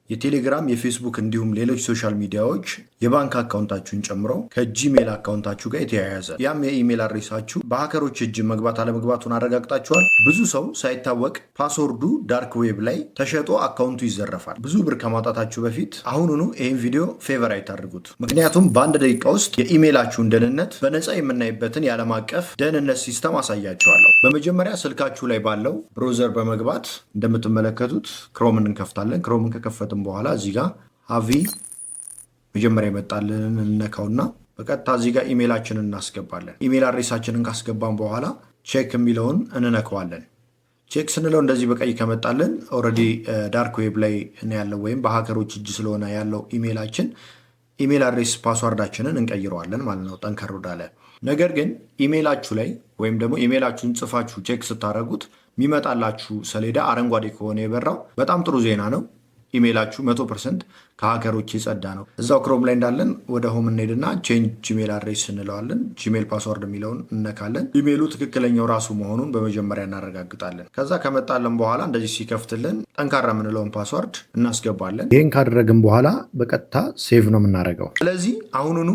የቴሌግራም፣ የፌስቡክ እንዲሁም ሌሎች social media ዎች የባንክ account ኣችሁን ጨምሮ ከ Gmail account ኣችሁ ጋር የተያያዘ፣ ያም የ email address ኣችሁ በ hacker ኦች እጅ መግባት አለመግባቱን አረጋግጣችኋል? ብዙ ሰው ሳይታወቅ password ኡ dark web ላይ ተሸጦ account ኡ ይዘረፋል። ብዙ ብር ከማውጣታችሁ በፊት አሁኑኑ ይህን ቪዲዮ favorite አድርጉት። ምክንያቱም በ1 ደቂቃ ውስጥ የኢሜይላችሁን ደህንነት በነፃ የምናይበትን የዓለም አቀፍ ደህንነት system አሳያችኋለሁ። በመጀመሪያ ስልካችሁ ላይ ባለው browser በመግባት እንደምትመለከቱት Chrome ን እንከፍታለን። Chrome ን ከከፈትን በኋላ እዚህ ጋር ሀቪ መጀመሪያ የመጣልንን እንነካውና በቀጥታ እዚህ ጋር ኢሜይላችንን እናስገባለን። Email address ኣችንን ካስገባን በኋላ check የሚለውን እንነካዋለን። Check ስንለው እንደዚህ በቀይ ከመጣልን already dark web ላይ ያለው ወይም በ hacker ኦች እጅ ስለሆነ ያለው ኢሜይላችን email address password ኣችንን እንቀይረዋለን ማለት ነው፣ ጠንከር ወዳለ። ነገር ግን ኢሜይላችሁ ላይ ወይም ደግሞ ኢሜይላችሁን ጽፋችሁ check ስታደርጉት የሚመጣላችሁ ሰሌዳ አረንጓዴ ከሆነ የበራው በጣም ጥሩ ዜና ነው። ኢሜይላችሁ 100% ከ hacker ኦች የጸዳ ነው። እዛው Chrome ላይ እንዳለን ወደ home እንሄድና change Gmail address እንለዋለን። Gmail password የሚለውን እነካለን። ኢሜይሉ ትክክለኛው ራሱ መሆኑን በመጀመሪያ እናረጋግጣለን። ከዛ ከመጣልን በኋላ እንደዚህ ሲከፍትልን ጠንካራ የምንለውን password እናስገባለን። ይህን ካደረግን በኋላ በቀጥታ save ነው የምናደርገው። ስለዚህ አሁኑኑ